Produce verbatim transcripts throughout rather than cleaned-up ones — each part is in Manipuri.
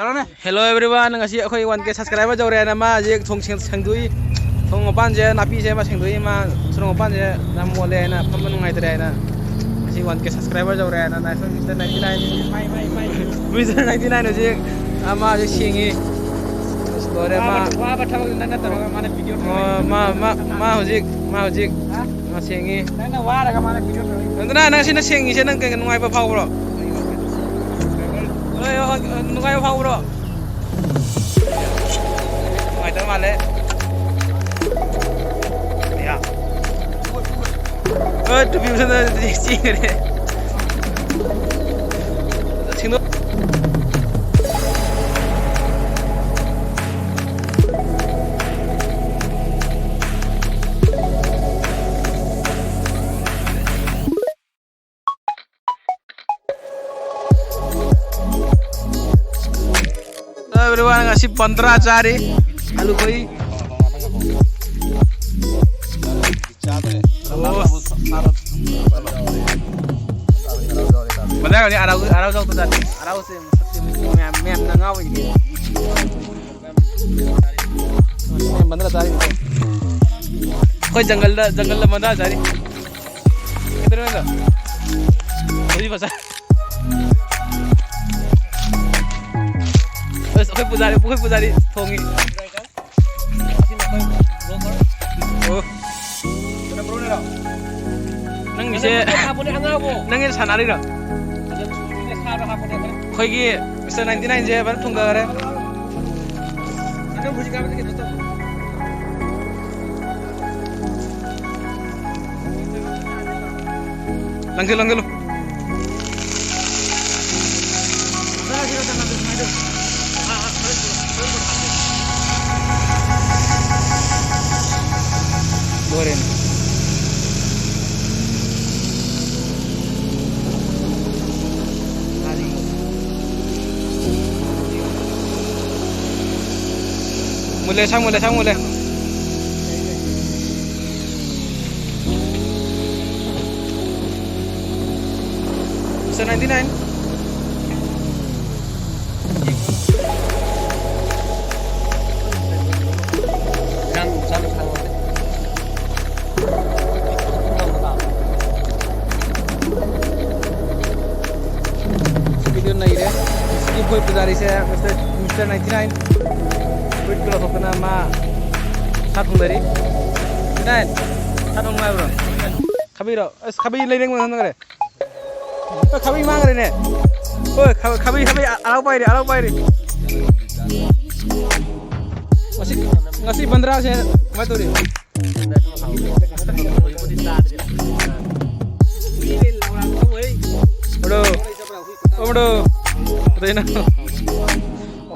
Hello everyone, ꯉꯁꯤ ꯑꯩꯈꯣꯏ one K subscriber ꯌꯧꯔꯦꯅ ꯃꯥ ꯍꯧꯖꯤꯛ ꯊꯣꯡ ꯁꯦꯡ-, ꯁꯦꯡꯗꯣꯛꯏ꯫ ꯊꯣꯡ ꯃꯄꯥꯟꯁꯦ ꯅꯥꯄꯤꯁꯦ ꯑꯃ ꯁꯦꯡꯗꯣꯛꯏ꯫ ꯃꯥ ꯁꯣꯔꯣꯛ ꯃꯄꯥꯟꯁꯦ ꯌꯥꯝ ꯃꯣꯠꯂꯦ ꯍꯥꯏꯅ, ꯐꯝꯕ ꯅꯨꯡꯉꯥꯏꯇ꯭ꯔꯦ ꯍꯥꯏꯅ ꯉꯁꯤ one K subscriber ꯌꯧꯔꯦ ꯍꯥꯏꯅ knife mister ninety nine, mister ninety nine ꯍꯧꯖꯤꯛ, ꯑ, ꯃꯥ ꯍꯧꯖꯤꯛ ꯁꯦꯡꯉꯤ꯫ ꯑꯁ, ꯂꯣꯏꯔꯦ ꯃꯥ꯫ ꯋꯥꯕ, ꯋꯥꯕ ꯊꯕꯛ ꯅꯪꯅ ꯇꯧꯔꯒ ꯃꯥꯅ video ꯑꯣ, ꯃꯥ, ꯃꯥ, ꯃꯥ ꯍꯧꯖꯤꯛ, ꯃꯥ ꯍꯧꯖꯤꯛ, ꯍꯥ? ꯃꯥ ꯁꯦꯡꯉꯤ꯫ ꯅꯪꯅ ꯋꯥꯔꯒ ꯃꯥꯅ video ꯇꯧꯔꯒ꯫ ꯅꯟꯗꯅ, ꯅꯪ ꯁꯤꯅ ꯁꯦꯡꯉꯤꯁꯦ ꯅꯪ ꯀꯩ ꯅꯨꯡꯉꯥꯏꯕ ꯐꯥꯎꯕ꯭ꯔꯣ? ꯍꯣꯏ, ꯍꯣꯏ, ꯅꯨꯡꯉꯥꯏꯕ ꯐꯥꯎꯕ꯭ꯔꯣ? ꯅꯨꯡꯉꯥꯏꯇꯕ ꯃꯥꯜꯂꯦ꯫ ꯑꯌꯥ꯫ ꯑ, ꯇꯨꯄꯤ ꯎꯞꯁꯟꯗꯅ ꯆꯦꯟꯈ꯭ꯔꯦ꯫ ꯁꯦꯡꯗꯣꯛ-, Hello everyone, ꯉꯁꯤ ꯄꯟꯗ꯭ꯔꯥ ꯆꯥꯔꯤ꯫ ꯑꯂꯨ ꯈꯣꯏ꯫ ꯑꯣ꯫ ꯕꯟꯗ꯭ꯔꯥ ꯍꯧꯖꯤꯛ ꯑꯔꯥꯎ, ꯑꯔꯥꯎ ꯌꯥꯎꯕ ꯖꯥꯠꯅꯤ꯫ ꯑꯔꯥꯎꯁꯦ ꯃꯁꯛꯁꯦ ꯃꯌꯥꯝ, ꯃꯌꯥꯝꯅ ꯉꯥꯎꯔꯤꯅꯤ꯫ ꯃꯟꯗ꯭ꯔꯥ ꯆꯥꯔꯤ꯫ ꯑꯩꯈꯣꯏ ꯖꯪꯒꯜꯗ, ꯖꯪꯒꯜꯗ ꯃꯟꯗ꯭ꯔꯥ ꯆꯥꯔꯤ꯫ ꯀꯩꯗꯧꯔꯦ ꯅꯪꯗꯣ? ꯍꯧꯖꯤꯛ ꯐꯖ-, ꯑꯁ, ꯑꯩꯈꯣꯏ ꯄꯨꯖꯥꯔꯤ, ꯑꯩꯈꯣꯏ ꯄꯨꯖꯥꯔꯤ ꯊꯣꯡꯉꯤ꯫ ꯑꯣ꯫ ꯅꯪꯒꯤꯁꯦ, ꯅꯪꯒꯤꯁꯦ ꯁꯥꯟꯅꯔꯤꯔꯣ? ꯑꯩꯈꯣꯏꯒꯤ ꯃꯤꯁꯇꯔ ninety nine ꯁꯦ ꯐꯖꯅ ꯊꯣꯡꯊꯈ꯭ꯔꯦ꯫ ꯂꯪꯁꯤꯜꯂꯨ, ꯂꯪꯁꯤꯜꯂꯨ꯫ ꯂꯣꯏꯔꯦꯅꯦ꯫ ꯃꯨꯜꯂꯦ, ꯁꯥ ꯃꯨꯜꯂꯦ, ꯁꯥ ꯃꯨꯜꯂꯦ꯫ Mister ninety nine. ꯑꯩꯁꯦ ꯃꯤꯁꯇꯔ, ꯃꯤꯁꯇꯔ ꯅꯥꯏꯟꯇꯤ ꯅꯥꯏꯟ ꯐꯨꯔꯤꯠ ꯂꯧꯊꯣꯛꯇꯅ ꯃꯥ ꯁꯥ ꯊꯣꯡꯅꯔꯤ꯫ ꯅꯥꯏꯟꯇꯤ ꯅꯥꯏꯟ, ꯁꯥ ꯊꯣꯡ ꯅꯨꯡꯉꯥꯏꯕ꯭ꯔꯣ? ꯈꯥꯕꯩꯔꯣ? ꯑꯁ, ꯈꯥꯕꯩ ꯂꯩꯔꯦ, ꯉꯣꯟꯗ ꯊꯝꯈ꯭ꯔꯦ꯫ ꯑ, ꯈꯥꯕꯩ ꯃꯥꯡꯈ꯭ꯔꯦꯅꯦ꯫ ꯍꯣꯏ, ꯈꯥ-, ꯈꯥꯕꯩ, ꯈꯥꯕꯩ, ꯑ-, ꯑꯔꯥꯎ ꯄꯥꯏꯔꯤ, ꯑꯔꯥꯎ ꯄꯥꯏꯔꯤ꯫ ꯉꯁꯤ, ꯉꯁꯤ ꯕꯟꯗ꯭ꯔꯥꯁꯦ ꯀꯃꯥꯏꯅ ꯇꯧꯔꯤ? ꯕ꯭ꯔꯣ, ꯑꯣ ꯕ꯭ꯔꯣ, ꯀꯩꯗꯧꯔꯤꯅꯣ?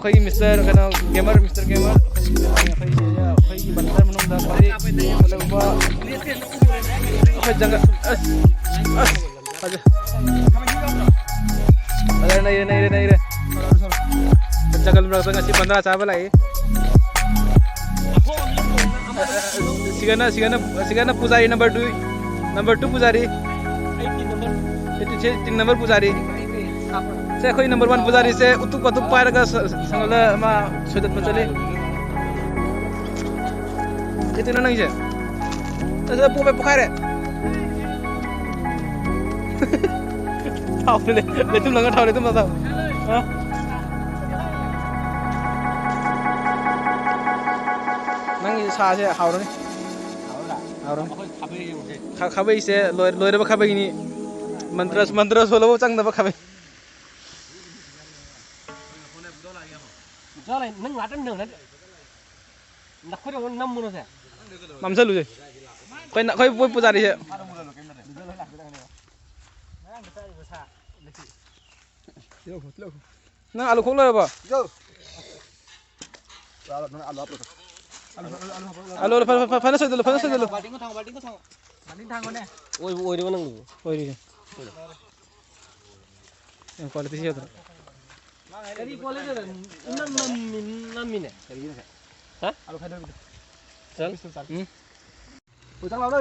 ꯑꯩꯈꯣꯏꯒꯤ ꯃꯤꯁꯇꯔ ꯀꯩꯅꯣ, ꯒꯦꯃꯔ, ꯃꯤꯁꯇꯔ ꯒꯦꯃꯔ, ꯑꯩꯈꯣꯏꯒꯤ, ꯑꯩꯈꯣꯏꯒꯤ ꯕꯟꯗ꯭ꯔꯥ ꯃꯅꯨꯡꯗ ꯈ꯭ꯋꯥꯏꯗꯒꯤ ꯐꯖꯕ ꯑꯩꯈꯣꯏ ꯖꯪꯒꯜ, ꯑꯁ, ꯑꯁ, ꯐꯖ-, ꯐꯖꯔꯦ, ꯅꯩꯔꯦ, ꯅꯩꯔꯦ, ꯅꯩꯔꯦ꯫ ꯖꯪꯒꯜ ꯃꯔꯛꯇ ꯉꯁꯤ ꯕꯟꯗ꯭ꯔꯥ ꯆꯥꯕ ꯂꯥꯛꯏ꯫ ꯁꯤꯒꯅ, ꯁꯤꯒꯅ, ꯁꯤꯒꯅ ꯄꯨꯖꯥꯔꯤ number two, number two ꯄꯨꯖꯥꯔꯤ꯫ ꯑꯩ team number, ꯑꯩ team, ꯁꯤ team number ꯄꯨꯖꯥꯔꯤ꯫ ꯁꯦ, ꯑꯩꯈꯣꯏ number one ꯄꯨꯖꯥꯔꯤꯁꯦ ꯎꯇꯨꯞ ꯄꯥꯇꯨꯞ ꯄꯥꯏꯔꯒ ꯁ-, ꯁ-, ꯁꯪꯒꯜꯗ ꯃꯥ ꯁꯣꯏꯗꯠꯄ ꯆꯠꯂꯤ꯫ ꯀꯩ ꯇꯧꯔꯤꯅꯣ ꯅꯪꯒꯤꯁꯦ? ꯑꯁ, ꯄꯣꯝꯃꯦ, ꯄꯣꯈꯥꯏꯔꯦ꯫ ꯊꯥꯎꯗ ꯂꯩ-, ꯂꯩꯇꯨꯝ ꯂꯪꯉ ꯊꯥꯎ, ꯂꯩꯇꯨꯝ ꯂꯪꯉ ꯊꯥꯎ꯫ ꯍꯥ? ꯅꯪꯒꯤ ꯁꯥꯁꯦ ꯍꯥꯎꯔꯅꯤ꯫ ꯍꯥꯎꯔꯅꯤ꯫ ꯈꯥ-, ꯈꯥꯕꯩꯁꯦ ꯂꯣꯏ-, ꯂꯣꯏꯔꯕ ꯈꯥꯕꯩꯅꯤ꯫ ꯃꯟꯇ꯭ꯔ, ꯃꯟꯇ꯭ꯔ ꯁꯣꯜꯂꯕ ꯆꯪꯗꯕ ꯈꯥꯕꯩ꯫ ꯅꯪ ꯉꯥꯛꯇꯪ ꯅꯪ ꯅꯠꯇꯦ꯫ ꯅꯈꯨꯠ ꯑꯃꯨꯛ ꯅꯝꯃꯨꯅꯨꯁꯦ꯫ ꯅꯝꯁꯜꯂꯨꯁꯦ꯫ ꯑꯩꯈꯣꯏ ꯅ-, ꯑꯩꯈꯣꯏ ꯄꯨ-, ꯄꯨꯖꯥꯔꯤꯁꯦ꯫ ꯅꯪ ꯑꯂꯨ ꯈꯣꯛ ꯂꯣꯏꯔꯕꯣ? ꯑꯂꯨ, ꯑꯂꯨ ꯐ-, ꯐ-, ꯐ-, ꯐꯖꯅ ꯁꯣꯏꯗꯠꯂꯨ, ꯐꯖꯅ ꯁꯣꯏꯗꯠꯂꯨ꯫ ꯑꯣꯏꯕ, ꯑꯣꯏꯔꯤꯕ ꯅꯪꯗꯨꯕꯨ? ꯑꯣꯏꯔꯤ꯫ ꯌꯥꯝ quality ꯁꯤ ꯌꯥꯗ꯭ꯔꯣ? ꯀꯔꯤ quality ꯅꯝ-, ꯅꯝꯃꯤ-, ꯅꯝꯃꯤꯅꯦ? ꯍꯥ? ꯆꯪ? ꯎꯝ꯫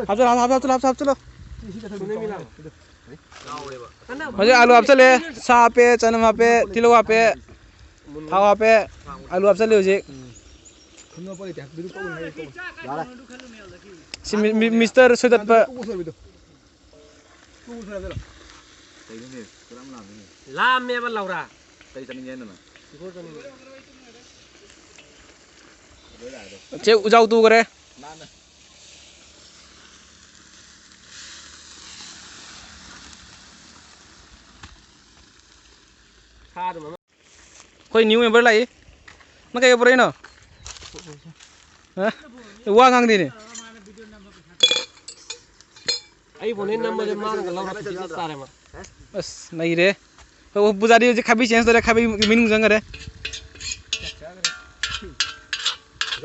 ꯍꯥꯞꯆꯜꯂꯣ, ꯍꯥꯞꯆꯜꯂꯣ, ꯍꯥꯞꯆꯜꯂꯣ, ꯍꯥꯞꯆꯜꯂꯣ꯫ ꯍꯧꯖꯤꯛ ꯑꯂꯨ ꯍꯥꯞꯆꯜꯂꯦ, ꯁꯥ ꯍꯥꯞꯄꯦ, ꯆꯅꯝ ꯍꯥꯞꯄꯦ, ꯇꯤꯜꯍꯧ ꯍꯥꯞꯄꯦ, ꯊꯥꯎ ꯍꯥꯞꯄꯦ, ꯑꯂꯨ ꯍꯥꯞꯆꯜꯂꯦ ꯍꯧꯖꯤꯛ꯫ ꯌꯥꯔꯦ꯫ ꯁꯤ ꯃꯤ-, ꯃꯤ-, ꯃꯤꯁꯇꯔ ꯁꯣꯏꯗꯠꯄ꯫ ꯂꯥꯝꯃꯦꯕ ꯂꯧꯔꯥ꯫ ꯀꯩ ꯆꯥꯅꯤꯡꯉꯦ ꯍꯥꯏꯅꯣ ꯅꯪ? ꯆꯦ ꯎꯖꯥꯎ ꯇꯨꯈ꯭ꯔꯦ꯫ ꯑꯩꯈꯣꯏ new member ꯂꯥꯛꯏ꯫ ꯅꯪ ꯀꯩ ꯄꯨꯔꯛꯏꯅꯣ? ꯍꯥ? ꯋꯥ ꯉꯥꯡꯗꯦꯅꯦ꯫ ꯑꯩ ꯐꯣꯟꯗꯩ ꯅꯝꯕꯁꯦ ꯃꯥꯅꯒ ꯂꯧꯔ ꯄꯤꯁꯤꯟ ꯇꯥꯔꯦ ꯃꯥ꯫ ꯑꯁ, ꯅꯩꯔꯦ꯫ ꯑꯣ, ꯄꯨꯖꯥꯔꯤ ꯍꯧꯖꯤꯛ ꯈꯥꯕꯩ change ꯇꯧꯔꯦ, ꯈꯥꯕꯩ ꯃꯅꯨꯡ ꯆꯪꯈꯔꯦ꯫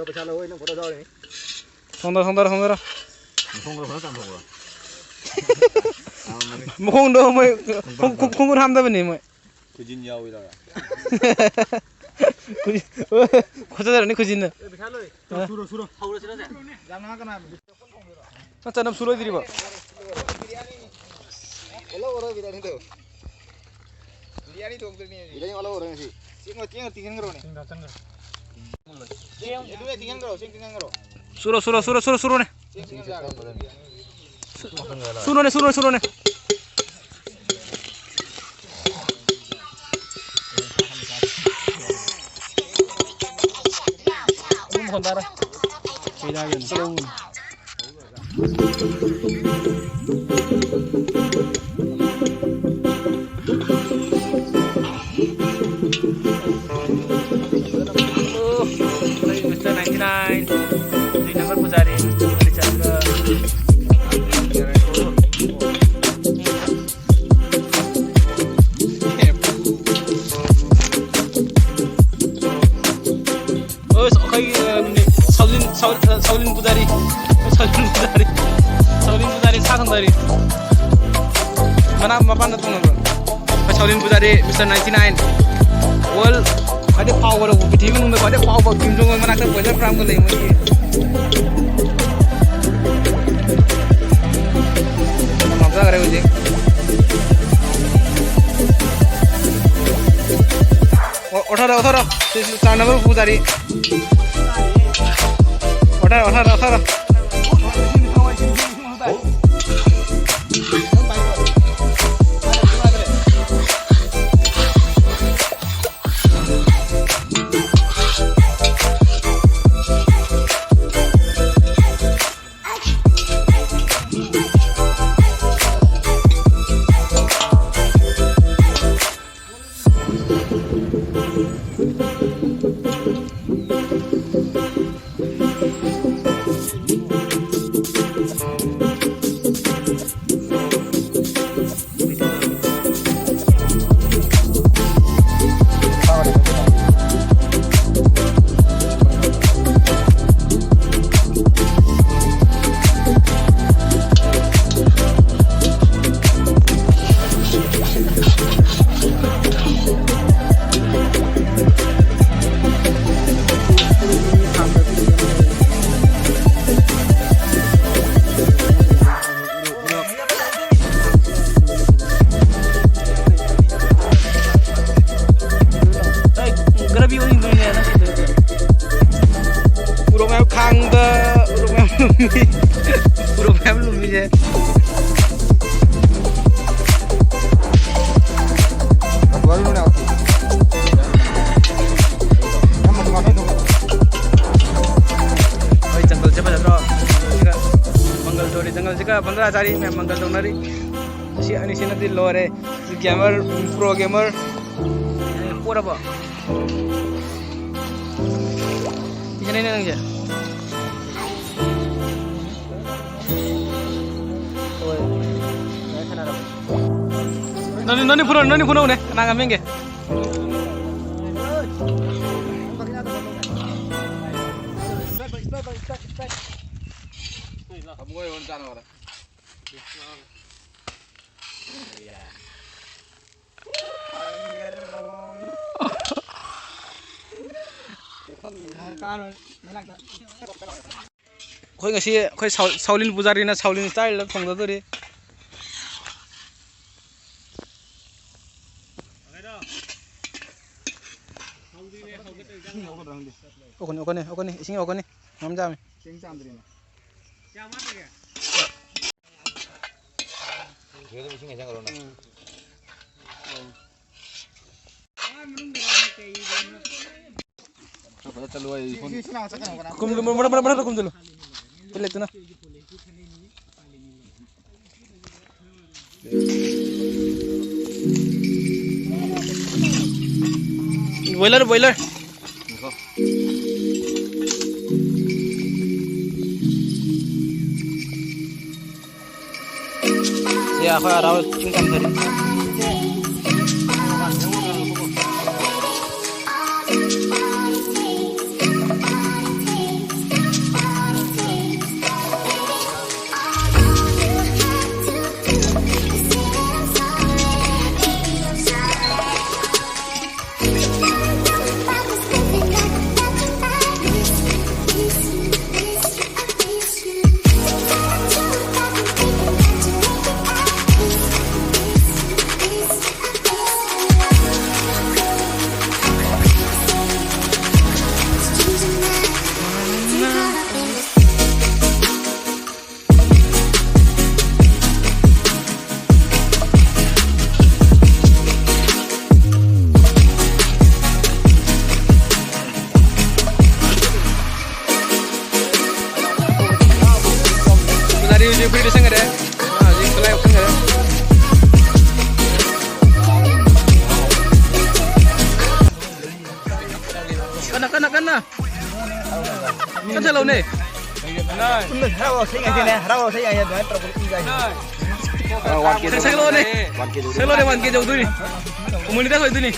ꯄꯩꯁꯥ ꯂꯧ, ꯅꯪ ꯐꯣꯇꯣ ꯌꯥꯎꯔꯤꯅꯤ꯫ ꯊꯣꯡꯗꯔꯣ, ꯊꯣꯡꯗꯔꯣ, ꯊꯣꯡꯗꯔꯣ꯫ ꯊꯣꯡꯗꯔꯣ, ꯐꯖꯅ ꯆꯥꯝꯊꯣꯛꯈ꯭ꯔꯣ꯫ ꯃꯈꯣꯡꯗꯣ ꯃꯣꯏ ꯈꯣꯡ-, ꯈꯣꯡ-, ꯈꯣꯡꯒꯨꯟ ꯍꯥꯝꯗꯕꯅꯤ ꯃꯣꯏ꯫ ꯈꯨꯖꯤꯟ ꯌꯥꯎꯏ ꯂꯧꯔ꯫ ꯈꯨꯖꯤꯟ-, ꯈꯣꯠꯆꯗ꯭ꯔꯅꯤ ꯈꯨꯖꯤꯟꯅ꯫ ꯑꯦ, ꯄꯩꯁꯥ ꯂꯣꯏ꯫ ꯑ? ꯁꯨꯔꯣ, ꯁꯨꯔꯣ꯫ ꯍꯧꯔꯁꯤꯔꯁꯦ꯫ ꯌꯥꯝ ꯉꯥꯡꯉꯛꯀꯅꯣ ꯍꯥꯏꯕꯅꯤ꯫ ꯅꯪ ꯆꯅꯝ ꯁꯨꯔꯣꯏꯗ꯭ꯔꯤꯕꯣ? ꯕꯤꯔꯌꯥꯅꯤ꯫ ꯑꯣꯜꯍꯧꯔꯣ ꯕꯤꯔꯌꯥꯅꯤꯗꯣ꯫ ꯕꯤꯔꯌꯥꯅꯤ ꯊꯣꯡꯗꯣꯏꯅꯤ ꯍꯧꯖꯤꯛ꯫ ꯕꯤꯔꯌꯥꯅꯤ ꯑꯣꯜꯍꯧꯔꯣ ꯉꯁꯤ꯫ ꯆꯦꯡ, ꯆꯦꯡ ꯇꯤꯡꯍꯟꯈ꯭ꯔꯣꯅꯦ꯫ ꯆꯦꯡ, ꯑꯗꯨꯗ ꯇꯤꯡꯍꯟꯈ꯭ꯔꯣ, ꯆꯦꯡ ꯇꯤꯡꯍꯟꯈ꯭ꯔꯣ꯫ ꯁꯨꯔꯣ, ꯁꯨꯔꯣ, ꯁꯨꯔꯣ, ꯁꯨꯔꯣ, ꯁꯨꯔꯣꯅꯦ꯫ ꯆꯦꯡ ꯇꯤꯡꯍꯟꯈ꯭ꯔꯣ꯫ ꯁꯨꯔꯣꯅꯦ, ꯁꯨꯔꯣꯅꯦ, ꯁꯨꯔꯣꯅꯦ꯫ ꯑꯗꯨꯝ ꯃꯈꯣꯟ ꯇꯥꯔꯦ꯫ ꯀꯩ ꯇꯥꯒꯦꯅꯦ? ꯑꯣ, ꯑꯩ Mister ninety nine, ꯑꯩ number ꯄꯨꯖꯥꯔꯤ, ꯍꯔꯤꯆꯟꯗ꯭ꯔ꯫ ꯑꯁ, ꯑꯩꯈꯣꯏꯒꯤ, ꯑ, ꯁꯥꯎꯂꯤꯟ, ꯁꯥꯎ-, ꯑ, ꯁꯥꯎꯂꯤꯟ ꯄꯨꯖꯥꯔꯤ꯫ ꯁꯥꯎꯂꯤꯟ ꯄꯨꯖꯥꯔꯤ꯫ ꯁꯥꯎꯂꯤꯟ ꯄꯨꯖꯥꯔꯤ ꯁꯥ ꯊꯣꯡꯗꯥꯔꯤ꯫ ꯃꯅꯥ ꯃꯄꯥꯟꯗ ꯊꯣꯡꯅꯕ꯭ꯔꯣ? ꯑꯩꯈꯣꯏ ꯁꯥꯎꯂꯤꯟ ꯄꯨꯖꯥꯔꯤ, Mister ninety nine꯫ World ꯈ꯭ꯋꯥꯏꯗꯩ ꯐꯥꯎꯕ ꯂꯧꯕ, ꯄ꯭ꯔꯤꯊꯤꯕꯤ ꯃꯅꯨꯡꯗ ꯈ꯭ꯋꯥꯏꯗꯩ ꯐꯥꯎꯕ ꯀꯤꯝ ꯖꯣꯡ ꯎꯟ ꯃꯅꯥꯛꯇ boiler farm ꯒ ꯂꯩ ꯃꯣꯏꯒꯤ꯫ ꯃꯥꯡꯖꯈ꯭ꯔꯦ ꯍꯧꯖꯤꯛ꯫ ꯑꯣ, ꯑꯣꯊꯣꯔꯣ, ꯑꯣꯊꯣꯔꯣ꯫ ꯁꯤ, ꯁꯤ, ꯆꯥꯅꯕ ꯄꯨꯖꯥꯔꯤ꯫ ꯑꯣꯊꯣꯔꯣ, ꯑꯣꯊꯣꯔꯣ, ꯑꯣꯊꯣꯔꯣ꯫ ꯃꯤ ꯑꯣꯏꯅꯤꯡꯗꯣꯏꯅꯦ ꯅꯪ ꯁꯤꯗꯣꯏꯁꯦ꯫ ꯎꯔꯣꯛ ꯃꯌꯥꯝ ꯈꯥꯡꯗ, ꯎꯔꯣꯛ ꯃꯌꯥꯝ ꯂꯨꯝꯃꯤ꯫ ꯎꯔꯣꯛ ꯃꯌꯥꯝ ꯂꯨꯝꯃꯤꯁꯦ꯫ ꯍꯣꯏ, ꯖꯪꯒꯜꯁꯦ ꯐꯖꯗ꯭ꯔꯣ? ꯖꯪꯒꯜꯁꯤꯒ ꯃꯪꯒꯜ ꯇꯧꯔꯤ, ꯖꯪꯒꯜꯁꯤꯒ ꯕꯟꯗ꯭ꯔꯥ ꯆꯥꯔꯤ ꯃꯌꯥꯝ ꯃꯪꯒꯜ ꯇꯧꯅꯔꯤ꯫ ꯑꯁꯤ ꯑꯅꯤꯁꯤꯅꯗꯤ ꯂꯣꯏꯔꯦ꯫ Gamer, pro gamer. ꯄꯣꯔꯕꯣ? ꯏꯁꯅꯦꯅꯦ ꯅꯪꯁꯦ꯫ ꯍꯣꯏ꯫ ꯌꯥꯏ, ꯁꯥꯟꯅꯔꯕ꯫ ꯅꯪꯗꯤ, ꯅꯪꯗꯤ ꯐꯨꯔꯣ, ꯅꯪꯗꯤ ꯐꯨꯔꯣꯅꯦ꯫ ꯀꯅꯥ ꯉꯝꯃꯦꯟꯒꯦ? ꯑꯩꯈꯣꯏ ꯉꯁꯤ ꯑꯩꯈꯣꯏ ꯁꯥꯎ-, ꯁꯥꯎꯂꯤꯟ ꯄꯨꯖꯥꯔꯤꯅ ꯁꯥꯎꯂꯤꯟ ꯁ꯭ꯇꯥꯏꯜꯗ ꯊꯣꯡꯖꯗꯣꯔꯤ꯫ ꯑꯣꯀꯣꯅꯤ, ꯑꯣꯀꯣꯅꯤ, ꯑꯣꯀꯣꯅꯤ, ꯏꯁꯤꯡ ꯑꯣꯀꯣꯅꯤ꯫ ꯉꯝꯖꯥꯃꯤ꯫ ꯆꯦꯡ ꯆꯥꯝꯗ꯭ꯔꯤꯅꯦ꯫ ꯁꯤꯗ ꯑꯗꯨꯝ ꯏꯁꯤꯡ ꯍꯩꯖꯤꯟꯈ꯭ꯔꯣ ꯅꯪ꯫ ꯈꯔ ꯐꯖ ꯆꯠꯂꯨ ꯑꯩ ꯁꯣꯝ-, ꯁꯤ, ꯁꯤ ꯂꯥꯡ ꯆꯠꯀꯅꯨ ꯀꯅꯥ? ꯀꯨꯝ-, ꯃꯔꯛ, ꯃꯔꯛ, ꯃꯔꯛꯇ ꯀꯨꯝꯁꯤꯜꯂꯨ꯫ ꯄꯦꯂꯦꯠꯇꯨꯅ꯫ Boiler, boiler. ꯁꯤ ꯑꯩꯈꯣꯏ ꯑꯔꯥꯕ ꯆꯤꯡ ꯇꯝꯊꯔꯤ꯫ ꯀꯟꯅ, ꯀꯟꯅ, ꯀꯟꯅ꯫ ꯀꯟꯊꯠꯂꯛꯎꯅꯦ꯫ ꯍꯔꯥꯎ ꯁꯦꯡꯉꯩꯗꯤꯅꯦ, ꯍꯔꯥꯎ ꯁꯦꯡꯉꯩ ꯑꯗꯨꯃꯥꯏꯅ ꯇꯧꯔꯛꯄꯗꯣ ꯏ ꯀꯥꯏ꯫ ꯁꯦ-, ꯁꯦꯡꯂꯛꯑꯣꯅꯦ꯫ ꯁꯦꯡꯂꯛꯑꯣꯅꯦ, one K ꯌꯧꯗꯣꯏꯅꯤ꯫ ꯎꯃꯣꯏ ꯂꯤꯗ ꯑꯣꯏꯗꯣꯏꯅꯤ꯫